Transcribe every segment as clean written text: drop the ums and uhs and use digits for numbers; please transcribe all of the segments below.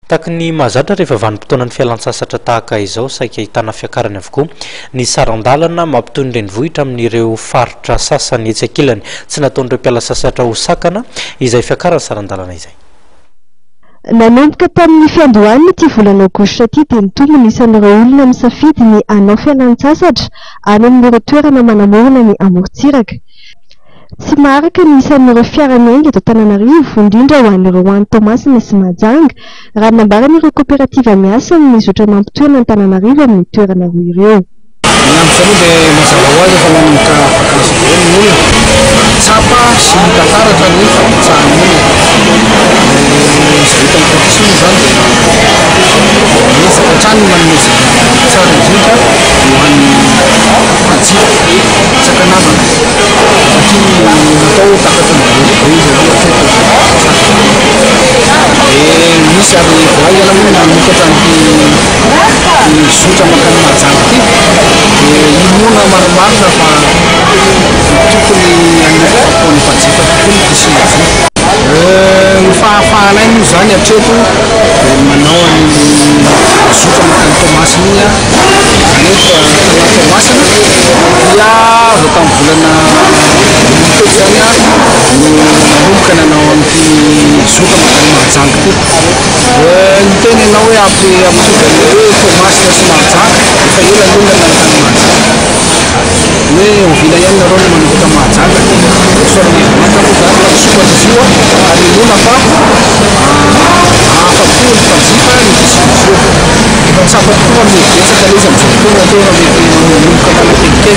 Tahaka ny mahazatra rehefa vanim-potoanan'ny fialan-tsasatra tahaka izao, saika ahitana fiakarany avokoa ny saran-dalana mampitohy ny renivohitra amin'ireo faritra sasany. Etsy ankilany, tsy nataon'ireo mpiala sasatra ho sakana izay fiakaran'ny saran-dalana izay. Nanomboka tamin'ny fiandohan'ity volana aogositra ity dia nitombo ny isan'ireo olona misafidy ny hanao fialan-tsasatra any amin'ireo toerana manamorona ny amorontsiraka. Tsy maharaka ny isan'ireo fiara miainga eto Antananarivo, indrindra ho an'ireo ho any Toamasina sy Mahajanga, raha ny nambaran'ireo koperativa miasa amin'ny zotra mampitohy an'Antananarivo amin'ny toerana roa ireo. Ny andro taloha dia mazava ho azy efa nanomboka vakansy daholo ny olona. Tsapa sy hita taratra ny fabetsahan'ny olona. Ny zotra ny Cotisse moa izany dia miezaka hatrany ny manome izay tsara indrindra ho an'ny mpanjifa tsy ankanavaka satria natao ho takatry ny daholo be izy aloha hatreto dia misy ary voaingana moa nanokatra an'ity ny zotra mankany Mahajanga ity dia inoana marimarina fa tokony hanome fahafahampo ny mpanjifa tokoa ny fisian'izy io. Ny fahafahanay moa izany hatreto dia manao an'iny zotra mankany Toamasina iny, izany hoe tanàna Toamasina dia vao tamin'ny volana jolay teo izany no nanomboka nanao an'ity zotra mankany Mahajanga ity. Niteny ianao hoe ampy hampitovy an'ilay hoe Toamasina sy Mahajanga, efa ela ny olona nanontany Mahajanga. Hoe oviana ihany nareo no manokatra Mahajanga dia isaorana Andriamanitra moa izany fa nisokatra izy io ary inoana fa ahafa-po ny mpanjifa ny fisian'izy io. Efa tsapa tokoa fa miha-betsaka ilay izy amin'izao fotoana teo efa mety manomboka manakelikely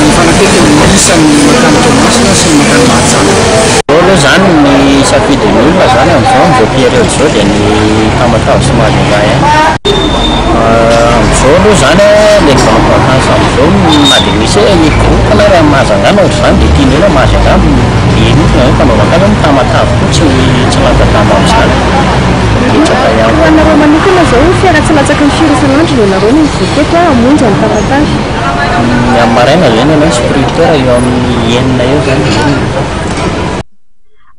mifanakaiky ny isan'ny mankany Toamasina sy ny mankany Mahajanga. Izao aloha izany ny safidin'ny olona izany amin'izao amin'izao période izao dia ny Tamatave sy Majunga ihany. Amin'izao aloha izany an, ilay grande vacance amin'izao na dia misy hoe ny groupe na raha Majunga na ohatr'izany dia tian'ny olona Majunga be mihitsy ny mpanao vacance fa Tamatave koa tsy tsy latsa-danja amin'izany. Betsaka ihany Ho anareo manokana izao, fiara tsy latsaky ny firy isan'andro no ianareo no mivoaka eto hamonjy an'i Tamatave? Ny amin'ny maraina izay ny anay sprinter eo amin'ny enina eo izany dia eo no mivoaka.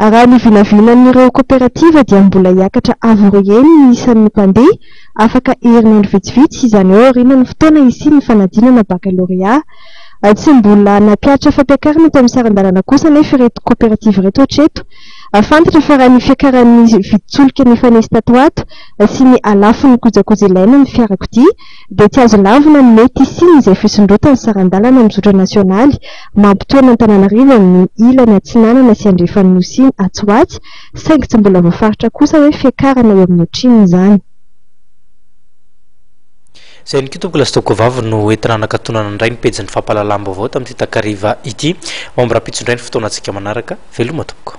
Raha ny vinavinan'ireo koperativa dia mbola hiakatra avo roa heny ny isan'ny mpandeha afaka herinandro vitsivitsy, izany hoe aorianan'ny fotoana hisian'ny fanadinana bakalorea. Tsy mbola nampihatra fampiakarana eto amin'ny saran-dalana kosa anefa ireto koperativa ireto hatreto. Fantatra fa raha ny fiakaran'ny vidin-tsolika nifanesy tato ho ato sy ny halafon'ny kojakoja ilaina amin'ny fiarakodia dia tsy azo lavina ny mety hisian'izay fisondrotan'ny saran-dalana amin'ny zotra nasionaly mampitohy an'Antananarivo amin'ny ilany atsinanana sy andrefan'ny Nosy iny atsy ho atsy, saingy tsy mbola voafaritra kosa hoe fiakarana eo amin'ny ohatrinona izany. Izay ihany koa tompoko lahy sy tompoko vavy no entina hanakatonana indray ny pejin'ny fampahalalam-baovao tamin'ity takariva ity. Ho amin'ny rahampitso indray ny fotoanantsika manaraka. Veloma tompoko.